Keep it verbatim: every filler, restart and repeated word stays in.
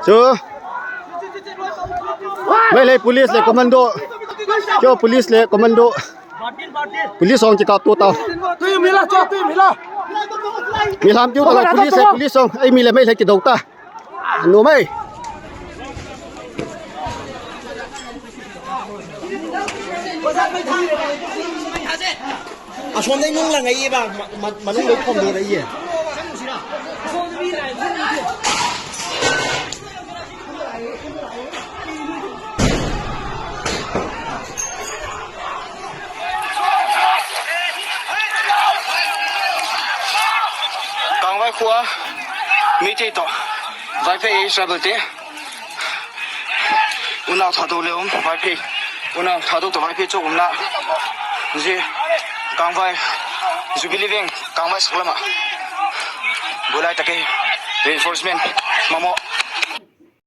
Chu. Meitei police le commando. Chu police le commando. Police hung kikap to tao. Mi lam tiu tao police le police hung. Ei mi le Meitei kidou ta. Numei. Asomdei nung lang ai ba, ma-, ma-, manung lou khom do ai. Kangvai khoa, Meitei toh Vaiphei tribal te. Unau Thadou le um, Vaiphei. Unau Thadou toh Vaiphei chu umna. Ji, Kangvai, Jubilee veng, Kangvai saklama. Bulai take, reinforcement, mamo.